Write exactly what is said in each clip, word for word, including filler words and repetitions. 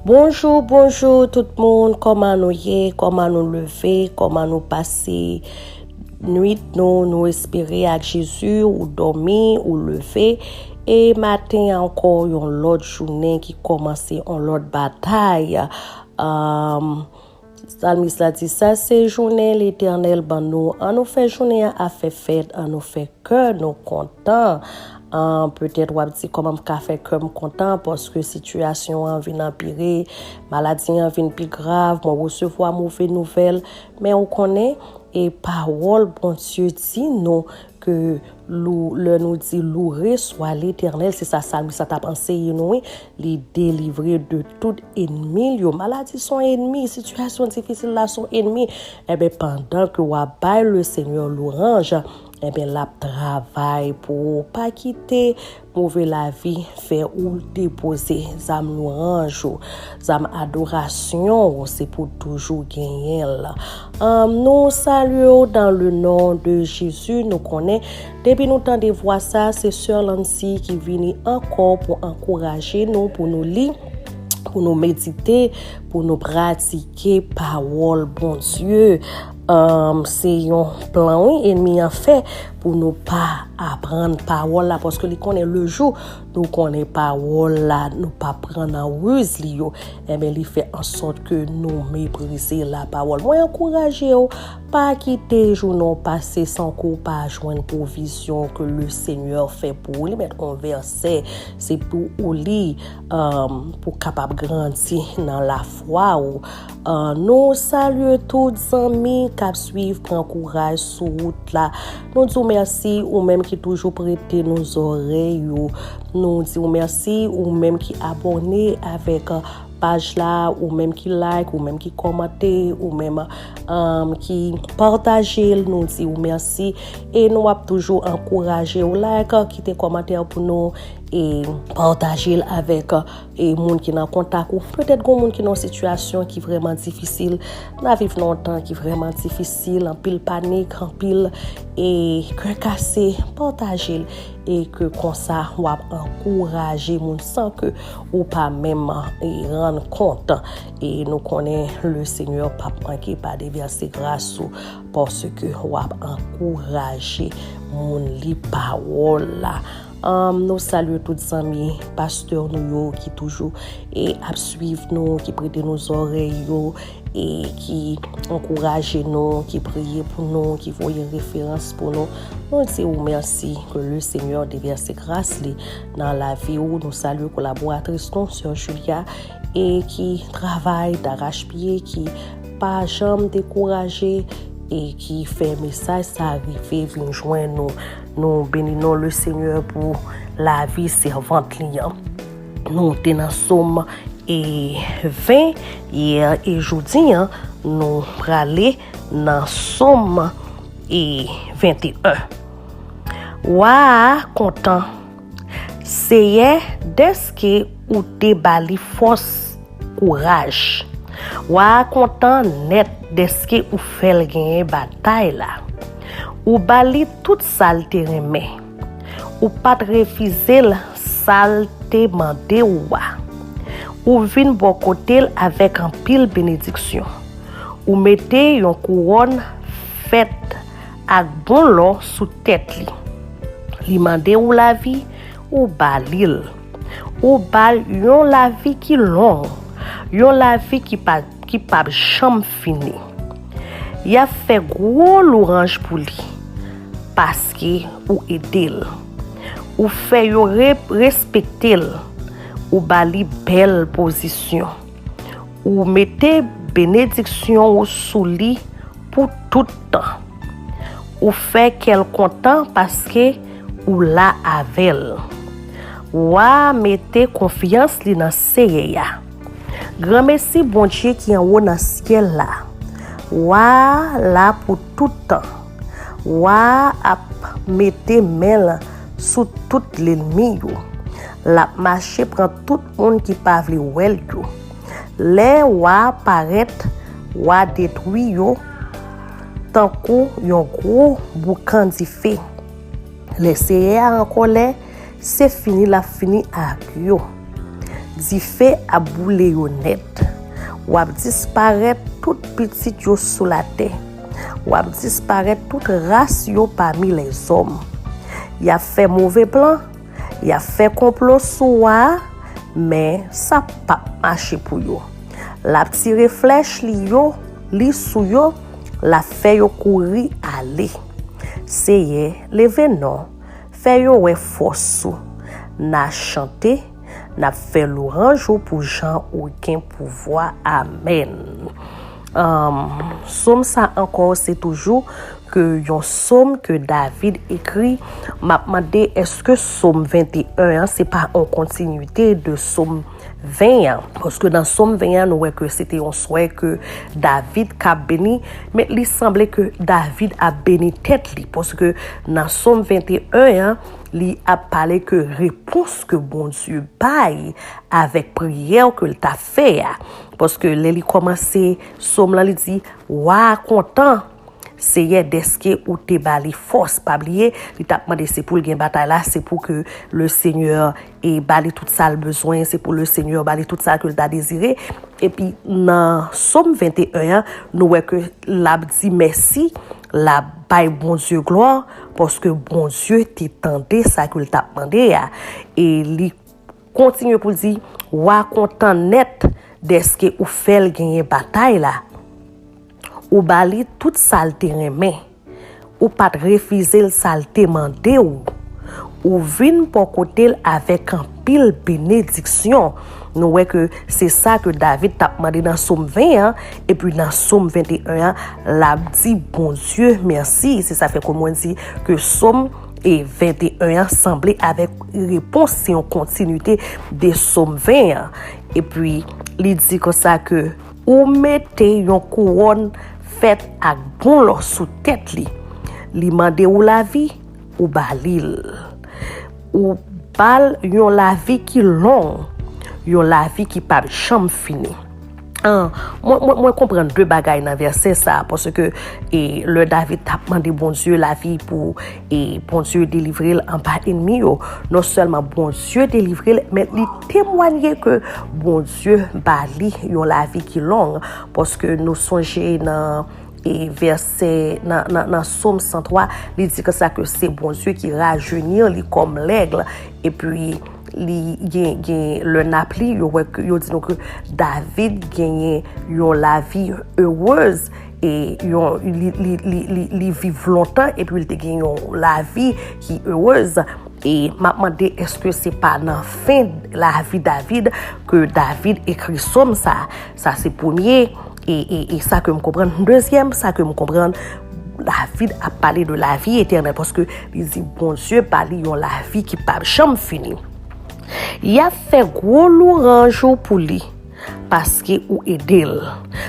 Bonjou, bonjou tout moun, kòman nou ye, kòman nou leve, kòman nou pase nwit nou, nou espere ak Jezi ou dòmi, ou leve, e maten ankò yon lòt jounen ki kòmanse yon lòt batay. Um, Salmis la di sa se jounen Letènèl ban nou, ann nou fè jounen an ap fè fèt, ann nou fè kè nou kontan. An, petèt w ap di kòman m ka fè kè m kontan paske sitiyasyon an vin anpire, maladi an vin pi grav, mwen resevwa move nouvèl, men ou konnen, e pawòl Bondye di nou ke lou, lè nou di loure swa Letènèl, se sa salmis la t ap anseye nou, wi, li delivre de tout enmi l yo. Maladi se yon enmi, sitiyasyon difisil la se yon enmi. Enben, pandan ke w ap bay Lesenyè lwanj, enben, l ap travay pou ou. Pa kite move lavi fè ou depoze zam lwanj ou, zam adorasyon ou, se pou toujou genyen l. Ann, nou salye w dans le nom de Jésus. Nou konnen, depi nou tande vwa sa, se sè Lancy ki vini ankò pou ankouraje nou, pou nou li, pou nou medite, pou nou pratike pawòl Bondye. Ann, se yon plan, wi, enmi an fè pou nou pa aprann pawòl la, paske li konnen le jou nou konnen pawòl la, nou pa pran nan riz li yo, enben, li fè ansòt ke nou meprize lapawòl. Mwen ankouraje w, pa kite jounen w pase san ke w pa jwenn pwovizyon ke Lesenyè fè pou ou. Li mèt yon vèsè, se pou ou li, um, pou w kapab grandi nan lafwa ou. Ann nou salye tout zanmi k ap swiv Pran Kouraj sou wout la. Nou di w mèsi, ou menm ki toujou prete nou zòrèy ou. Nou di w mèsi, ou menm ki abòne avèk paj la, ou menm ki like, ou menm ki kòmante, ou menm, um, ki pataje l, nou di w mèsi. E nou ap toujou ankouraje w, like, kite kòmantè pou nou, e pataje l avèk, e moun ki nan kontak ou. Petèt gen moun ki nan yon sitiyasyon ki vrèman difisil. N ap viv nan yon tan ki vrèman difisil, anpil panik, anpil, e kè kase. Pataje l, e ke konsa w ap ankouraje moun san ke ou pa menm, e, rann kont. E nou konnen Lesenyè p ap manke pa devèse gras ou, paske w ap ankouraje moun li pawòl la. Ann nou salye tout zanmi pastè nou yo ki toujou, e, ap swiv nou, ki prete nou zòrèy yo, e ki ankouraje nou, ki priye pou nou, ki voye referans pou nou. Nou di w mèsi, ke Lesenyè devèse gras li nan lavi w. Nou salye kolaboratris nou, sè Julia, e ki travay darachpye, ki pa janm dekouraje, e ki fè mesaj sa rive vin jwenn nou. Nou beni non Lesenyè pou lavi sèvant li an. Nou te nan Sòm e ven yè, e jodi an, nou prale nan Sòm e venteyen. Wa a kontan, Seyè, dèske ou te ba li fòs, kouraj. Wa a kontan nèt dèske ou fè l genyen batay la. Ou ba li tout sa l te renmen. Ou pa t refize l sa l te mande w a. Ou vin bò kote l avèk anpil benediksyon. Ou mete yon kouwòn fèt ak bon lò sou tèt li. Li mande w lavi, ou ba li l. Ou ba l yon lavi ki long, yon lavi ki pa, ki p ap janm fini. Y ap fè gwo lwanj pou li, paske ou ede l. Ou fè yo re-, respekte l. Ou ba li bèl pozisyon. Ou mete benediksyon ou sou li pou tout tan. Ou fè kè l kontan paske ou la avè l. Wa a mete konfyans li nan Seyè a. Granmesi Bondye ki anwo nan syèl la. Wa a la pou tout tan. Wa a ap mete men l sou tout lènmi yo. L ap mache pran tout moun ki pa vle wè l yo. Lè wa a parèt, wa a detwi yo tankou yon gwo boukan dife. Lè Seyè a an kòlè, se fini l ap fini ak yo. Dife ap boule yo nèt. W ap disparèt tout pitit yo sou latè. W ap disparèt tout ras yo pami lèzòm. Y ap fè move plan, y ap fè konplo sou wa a, men sa p ap mache pou yo. L ap tire flèch li yo, li sou yo, l ap fè yo kouri ale. Seyè, leve non, fè yo wè fòs ou. N a chante, n ap fè lwanj ou pou jan ou gen pouvwa. Amèn. Sòm sa ankò, se toujou ke yon sòm ke David ekri. M ap mande, èske sòm venteyen an, se pa yon kontinite de sòm ven an? Paske nan sòm ven an, nou wè ke se te yon swè ke David k ap beni, men li sanble ke David ap beni tèt li, paske nan sòm venteyen an, li ap pale ke repons ke Bondye bay avèk priyè ke l t ap fè a. Paske lè li kòmanse sòm lan, li di, wa a kontan, Seyè, dèske ou te ba li fòs. Pa bliye, li t ap mande se pou l gen batay la, se pou ke le Seyè e ba li tout sa l bezwen, se pou le Seyè ba li tout sa ke l ta dezire. Epi nan sòm venteyen an, nou wè ke l ap di mèsi, l ap bay Bondye glwa, paske Bondye te tande sa ke l t ap mande a. E li kontinye pou l di, wa kontan nèt dèske ou fè l genyen batay la. Ou ba li tout sa l te renmen. Ou pa t refize l sa l te mande w. Ou vin bò kote l avèk anpil benediksyon. Nou wè ke se sa ke David t ap mande nan sòm ven an, epi nan sòm venteyen an, l ap di Bondye mèsi. Se sa fè ke mwen di ke sòm e venteyen an sanble avèk repons, se yon kontinite de sòm ven an. Epi, li di konsa ke ou mete yon kouwòn fèt ak bon lò sou tèt li. Li mande ou lavi, ou ba li l. Ou ba l yon lavi ki long, yon lavi ki p ap janm fini. An, mwen, mwen, mwen konprann de bagay nan vèsè sa, paske e, lè David t ap mande Bondye lavi pou e, Bondye delivre l anba ènmi yo, non sèlman Bondye delivre l, men li temwanye ke Bondye ba li yon lavi ki long, paske nou sonje nan e vèsè nan, nan, nan Sòm san twa, li di konsa ke se Bondye ki rajeni li kòm lèg, epi li gen, gen lè n ap li, yo wè ke, yo di nou ke David genyen yon lavi erez, e yon, li, li, li, li, li viv lontan, epi li te gen yon lavi ki erez. E m ap mande, èske se pa nan fen lavi David ke David ekri sòm sa? Sa se premye, e, e, e sa ke m konprann. Dezyèm, sa ke m konprann, David ap pale de lavi etènèl, paske li di Bondye ba li yon lavi ki p ap janm fini. Y ap fè gwo lwanj ou pou li, paske ou ede l.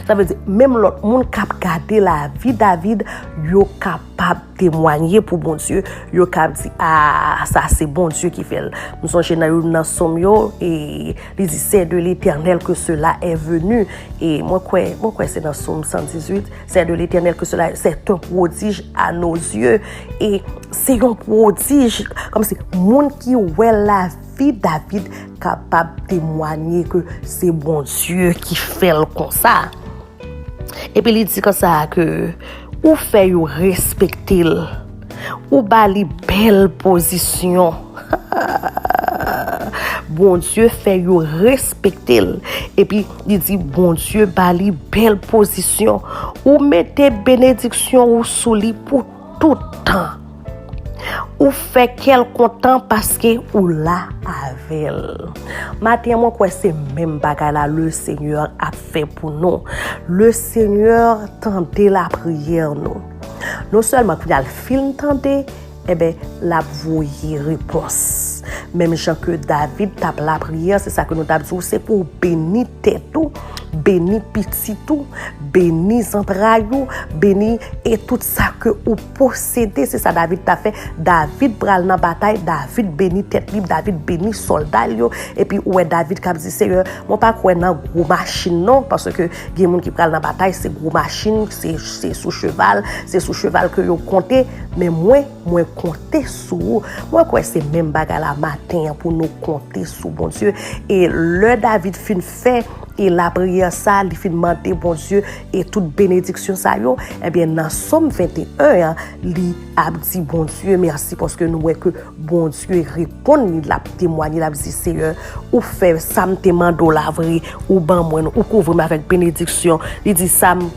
Sa vle di, menm lòt moun k ap gade lavi David, yo kapab temwanye pou Bondye, yo kab di, a, sa se Bondye ki fè l. M sonje nan youn nan sòm yo, e li di, c'est de l'Éternel que cela est venu. E mwen kwè, mwen kwè se nan sòm san dizuit, c'est de l'Éternel que cela, c'est un prodige à nos yeux. E se yon pwodij, kòmsi moun ki wè lavi David kapab temwanye ke se Bondye ki fè l konsa. Epi li di konsa ke ou fè yo respekte l. Ou ba li bèl pozisyon. Bondye fè yo respekte l. Epi li di Bondye ba li bèl pozisyon. Ou mete benediksyon ou sou li pou tout tan. Ou fè kè l kontan paske ou la avè l. Maten an, mwen kwè se menm bagay la Lesenyè ap fè pou nou. Lesenyè tande lapriyè nou. Non sèlman kounye a l fin tande, enben, l ap voye repons. Menm jan ke David t ap lapriyè, se sa ke nou t ap di w, se pou w beni tèt ou, beni pitit ou, beni zantray ou, beni e tout sa ke ou posede. Se sa David ta fè. David pral nan batay, David beni tèt li, David beni sòlda l yo. Epi ou wè David k ap di, Seyè, mwen pa kwè nan gwo machin non, paske gen moun ki pral nan batay, se gwo machin, se, se sou cheval, se sou cheval ke yo konte, men mwen, mwen konte sou ou. Mwen kwè se menm bagay la maten an pou nou konte sou Bondye. E lè David fin fè e lapriyè sa, li fin mande Bondye e tout benediksyon sa yo, ebyen, nan Sòm venteyen an, li ap di Bondye mèsi paske nou wè ke Bondye reponn li, l ap temwaye, l ap di, Seyè, ou fè sa m te mande w la vre, ou ban mwen, ou kouvri m avèk benediksyon. Li di, sa m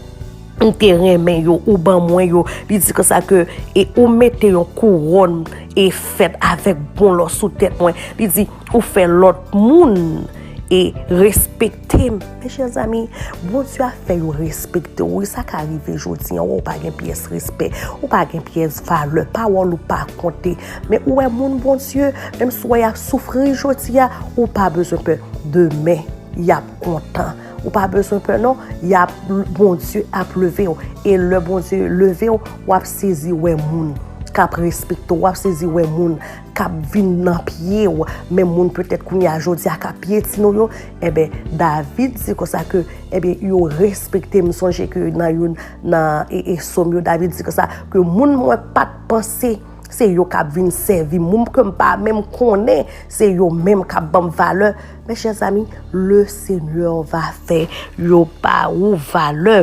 m te renmen yo, ou ban mwen yo. Li di konsa ke, e ou mete yon kouwòn e fèt avèk bon lò sou tèt mwen. Li di, ou fè lòt moun e respekte m. Mechèzanmi, Bondye a fè yo respekte w. Wi, sa ka rive jodi an, ou pa gen pyès respè, ou pa gen pyès valè, pawòl ou pa konte. Men ou wè moun Bondye, menm si w wè y ap soufri jodi a, ou pa bezwen pè. Demen, y ap kontan. Ou pa bezwen pè non, y ap, Bondye ap leve w. E lè Bondye leve w, w ap sezi wè moun k ap respekte w, w ap sezi wè moun k ap vin nan pye w. Men moun petèt kounye a jodi a k ap pyetine w yo, enben, David di konsa ke, enben, yo respekte m. Sonje ke nan youn nan e, e sòm yo, David di konsa ke moun mwen pa t panse, se yo k ap vin sèvi m. Moun ke m pa menm konnen, se yo menm k ap ban m valè. Mes chers amis, le Seigneur va fè yo ba ou valè.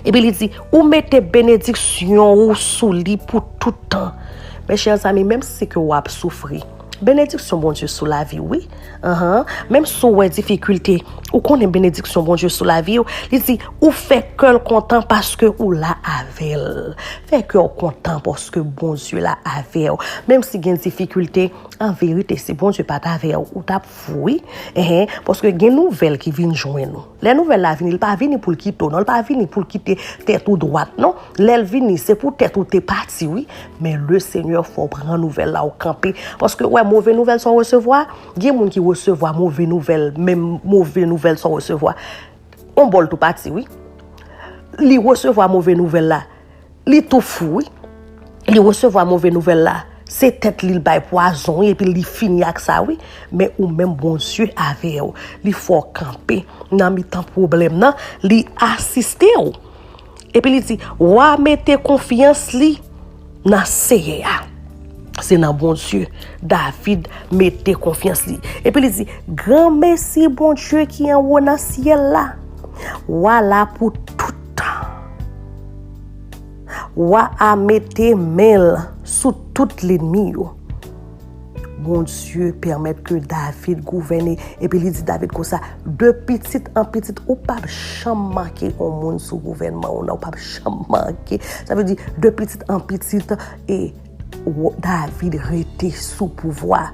Epi li di, ou mete benediksyon ou sou li pou tout tan. Mes chers amis, menm si ke w ap soufri, benediksyon Bondye sou lavi w, wi. Ahan. Menm si w wè difikilte, ou konnen benediksyon Bondye sou lavi w. Li di, ou fè kè l kontan paske ou la avè l. Fè kè w kontan paske Bondye la avè w. Menm si gen difikilte, an verite, si Bondye pa t avè w, ou t ap fou, wi. Enhen, paske gen nouvèl ki vin jwenn ou. Lè nouvèl la vini, li pa vini pou l kite w, non, li pa vini pou l kite tèt ou dwat, non. Lè l vini, se poutèt ou te pati, wi. Men le Seigneur fè w pran nouvèl la, ou kanpe. Paske, wè, move nouvèl sa w resevwa, gen moun ki resevwa move nouvèl, menm move nouvèl sa w resevwa. On bò l tou pati, wi. Li resevwa move nouvèl la. Li tou fou, wi. Li resevwa move nouvèl la. Se tèt li l bay pwazon, wi, epi li fini ak sa, wi. Men ou menm, Bondye avè w. Li fè w kanpe nan mitan pwoblèm nan. Li asiste w. Epi li di, w a mete konfyans li nan Seyè a. Se nan Bondye David mete konfyans li. Epi li di, granmesi Bondye ki anwo nan syèl la. W a la pou tout tan. W a mete men l sou tout lènmi yo. Bondye pèmèt ke David gouvène. Epi li di David konsa, de pitit an pitit, ou p ap janm manke yon moun sou gouvènman ou nan, ou p ap janm manke. Sa vle di, de pitit an pitit, e w-, David rete sou pouvwa.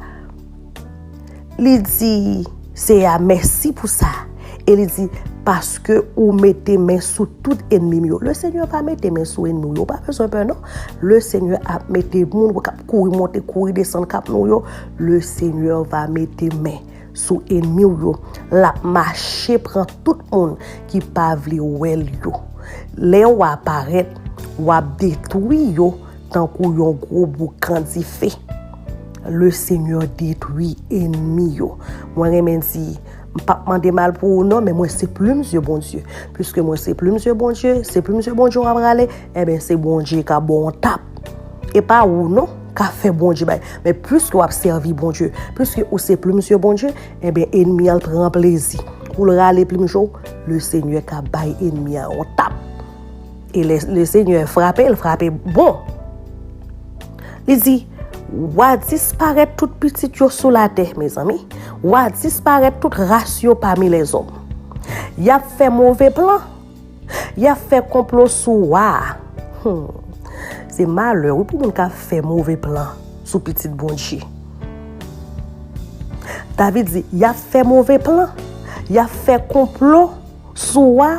Li di Seyè a mèsi pou sa. E li di, paske ou mete men sou tout ènmi m yo. Le Seigneur va mete men sou ènmi w yo. Ou pa bezwen pè, non. Le Seigneur ap mete moun k ap kouri monte, kouri desann k ap nou yo. Le Seigneur va mete men sou ènmi w yo. L ap mache pran tout moun ki pa vle wè l yo. Lè w a parèt, w ap detwi yo tankou yon gwo boukan dife. Le Seigneur detwi ènmi yo. Mwen renmen di, m p ap mande mal pou ou non, men mwen se plim zye Bondye. Piske mwen se plim zye Bondye, se plim zye Bondye w ap rale, enben se Bondye k ap ba w yon tap. E pa ou non, k ap fè Bondye bay. Men piske w ap sèvi Bondye, piske ou se plim zye Bondye, enben ènmi an pran plezi. Pou l rale plim zye w, le Seigneur k ap bay ènmi an yon tap. E le, le Seigneur frape, l frape bon. Li di, w a disparèt tout pitit yo sou latè, mezanmi. W a disparèt tout ras yo pami lèzòm. Y ap fè move plan. Y ap fè konplo sou wa a. Hmm. Se malè, wi, pou moun k ap fè move plan sou pitit Bondye. David di, y ap fè move plan. Y ap fè konplo sou wa,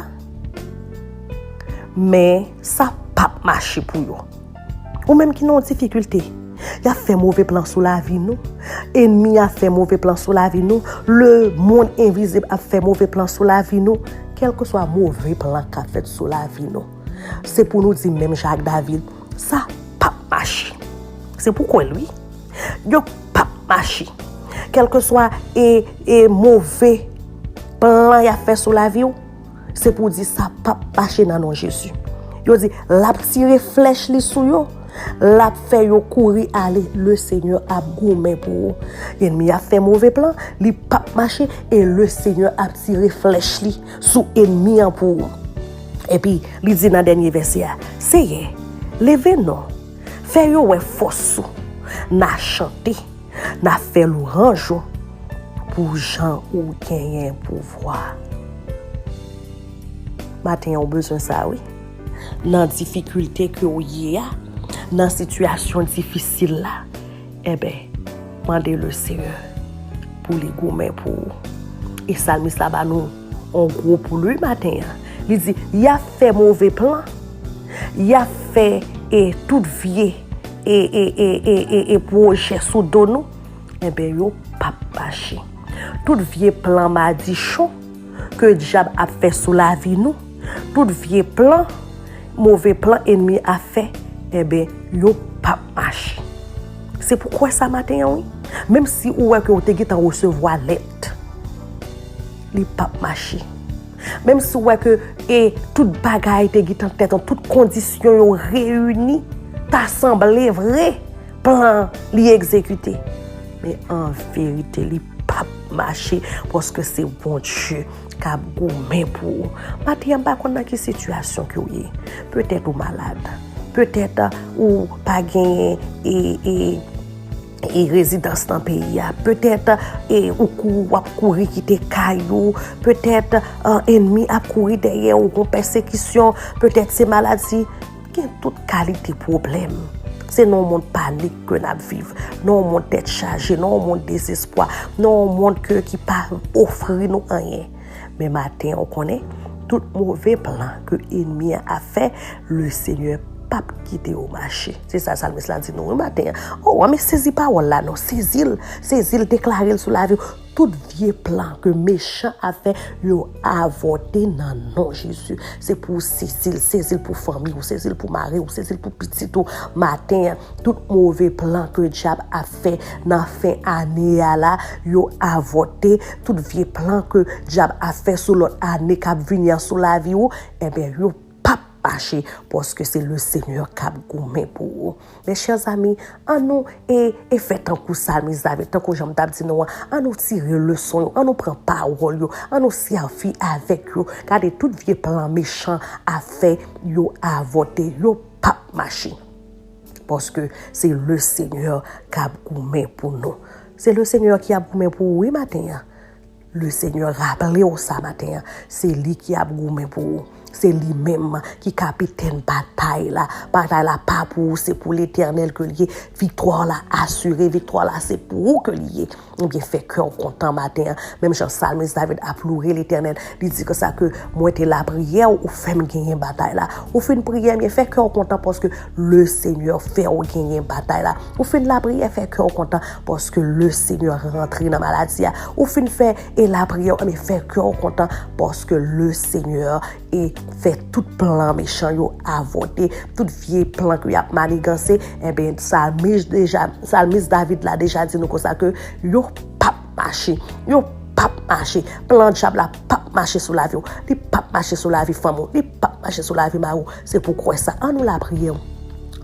men sa p ap mache pou yo. Ou menm ki nan yon difikilte, y ap fè move plan sou lavi nou. Enmi a fè move plan sou lavi nou. Lemonn envizib ap fè move plan sou lavi nou. Kèlkeswa move plan k ap fèt sou lavi nou, se pou nou di menm jan ak David, sa p ap mache. Se pou kwè l, wi. Yo p ap mache. Kèlkeswa e, e move plan y ap fè sou lavi w, se pou di sa p ap mache nan non Jezi. Yo di, l ap tire flèch li sou yo, l ap fè yo kouri ale. Le Senyè ap goumen pou ou. Enmi a fè move plan, li p ap mache, e le Senyè ap tire flèch li sou enmi an pou ou. Epi, li di nan dènye vèsè a, Seyè, leve non, fè yo wè fòs ou, n a chante, n a fè lwanj ou pou jan ou genyen pouvwa. Maten an, ou bezwen sa, wi. Nan difikilte ke w ye a, nan sitiyasyon difisil la, enben, mande le Senyè pou li goumen pou ou. E salmis la ba nou yon gwo poul wi maten an. Li di, y ap fè move plan, y ap fè e tout vye e, e, e, e, e, e pwojè sou do nou, enben, yo p ap mache. Tout vye plan madichon ke dyab ap fè sou lavi nou, tout vye plan, move plan enmi a fè, enben, yo p ap mache. Se pou kwè sa maten an, wi. Menm si ou wè ke ou te gentan resevwa lèt, li p ap mache. Menm si ou wè ke e tout bagay te gentan tèt an, tout kondisyon yo reyini, ta sanble vre, plan li egzekite. Men an verite, li p ap mache, paske se Bondye k ap goumen pou ou. Maten an, m pa konn nan ki sitiyasyon ke w ye. Petèt ou malad. Petèt ou pa genyen e, e, e rezidans nan peyi a. Petèt e ou kou, w ap kouri kite kay ou. Petèt e, enmi ap kouri dèyè ou, gon pèsekisyon. Petèt se maladi. Gen tout kalite pwoblèm. Se nan yon mond panik ke n ap viv, nan yon mond tèt chaje, nan yon mond dezespwa, nan yon mond ke, ki pa ofri nou anyen. Men maten an, ou konnen, tout move plan ke enmi an ap fè, le Senyè p ap kite yo mache. Se sa salmis la di nou wi maten an. O, ann sezi pawòl la non, sezi l, sezi l, deklare l sou lavi w. Tout vye plan ke mechan ap fè, yo avòte nan non Jezi. Se pou w sezi l, sezi l pou fanmi w, sezi l pou mari w, sezi l pou pitit ou. Maten an, tout move plan ke dyab ap fè nan fen ane a la, yo avòte. Tout vye plan ke dyab ap fè sou lòt ane k ap vini an sou lavi w, enben, yo p ap mache, paske se le Senyè k ap goumen pou ou. Mes chers amis, ann nou e, e fè tankou salmis David, tankou jan m t ap di nou an, ann nou tire leson yo, ann nou pran pawòl yo, ann nou sèvi avèk yo. Gade tout vye plan mechan ap fè, yo avòte, yo p ap mache. Paske se le Senyè k ap goumen pou nou. Se le Senyè ki ap goumen pou ou wi maten an. Le Senyè raple w sa maten an, se li ki ap goumen pou ou. Se li menm ki kapitèn batay la. Batay la pa pou ou, se pou Letènèl ke l ye. Viktwa la asire, viktwa la se pou ou ke li ye. Ebyen, fè kè w kontan maten an. Menm jan salmis David ap louwe Letènèl, li di konsa ke mwen te lapriyè w, ou fè m genyen batay la. Ou fin priye, ebyen, fè kè w kontan paske le Senyè fè w genyen batay la. Ou fin lapriyè, fè kè w kontan paske le Senyè rantre nan maladi a. Ou fin fè e lapriyè, ebyen, fè kè w kontan paske le Senyè e fè tout plan mechan yo avòte, tout vye plan ke y ap maniganse, enben, salmis deja, salmis David la deja di nou konsa ke yo p ap mache, yo p ap mache. Plan dyab la p ap mache sou lavi w, li p ap mache sou lavi fanmi w, li p ap mache sou lavi mari w. Se pou kwè sa. Ann nou lapriyè,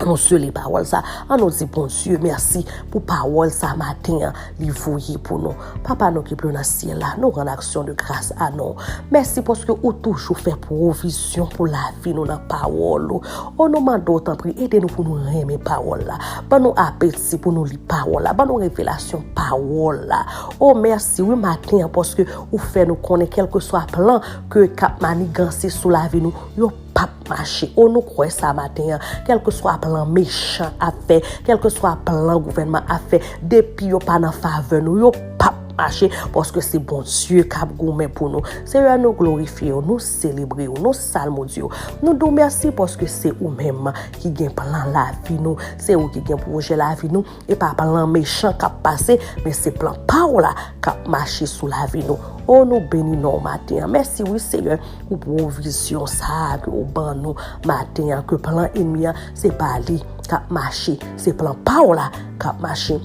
ann nou sele pawòl sa, ann nou di Bondye mèsi pou pawòl sa maten an li voye pou nou. Papa nou ki pi wo nan syèl la, nou rann aksyon de gras a non. Mèsi paske ou toujou fè pwovizyon pou lavi nou nan pawòl ou. O, nou mande w tanpri, ede nou pou nou renmen pawòl la. Ban nou apeti pou nou li pawòl la. Ban nou revelasyon pawòl la. O, mèsi wi maten an paske ou fè nou konnen kèlkeswa plan ke k ap maniganse sou lavi nou, yo p ap mache. O, nou kwè sa maten an. Kèlkeswa plan mechan ap fè, kèlkeswa plan gouvènman ap fè, depi yo pa nan favè nou, yo p ap mache, paske se Bondye k ap goumen pou nou. Seyè, nou glorifye w, nou selebre w, nou salmodye w. Nou di w mèsi paske se ou menm ki gen plan lavi nou, se ou ki gen pwojè lavi nou. E pa plan mechan k ap pase, men se plan pa w la k ap mache sou lavi nou. O, nou beni non w maten an. Mèsi wi, Seyè, pou pwovizyon sa a ke w ban nou maten an, ke plan enmi an, se pa li k ap mache, se plan pa w la k ap mache.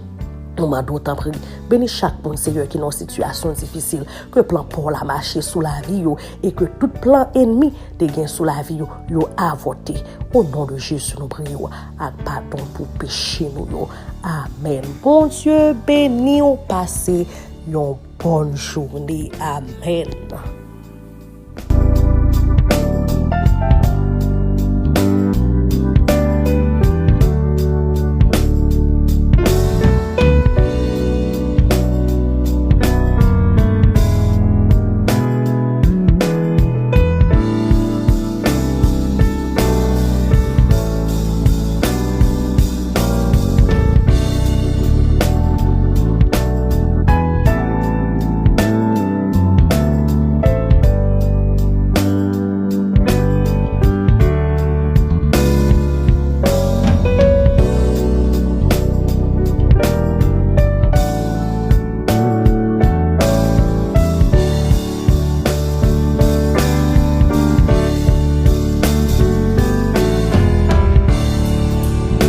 Nou mande w, tanpri, beni chak moun, Seyè, ki nan yon sitiyasyon difisil, ke plan pa w la mache sou lavi yo, e ke tout plan enmi te gen sou lavi yo, yo avòte. O non de Jezi, nou priye w ak padon pou peche nou yo. Amèn. Bondye beni w, pase yon bòn jounen. Amèn.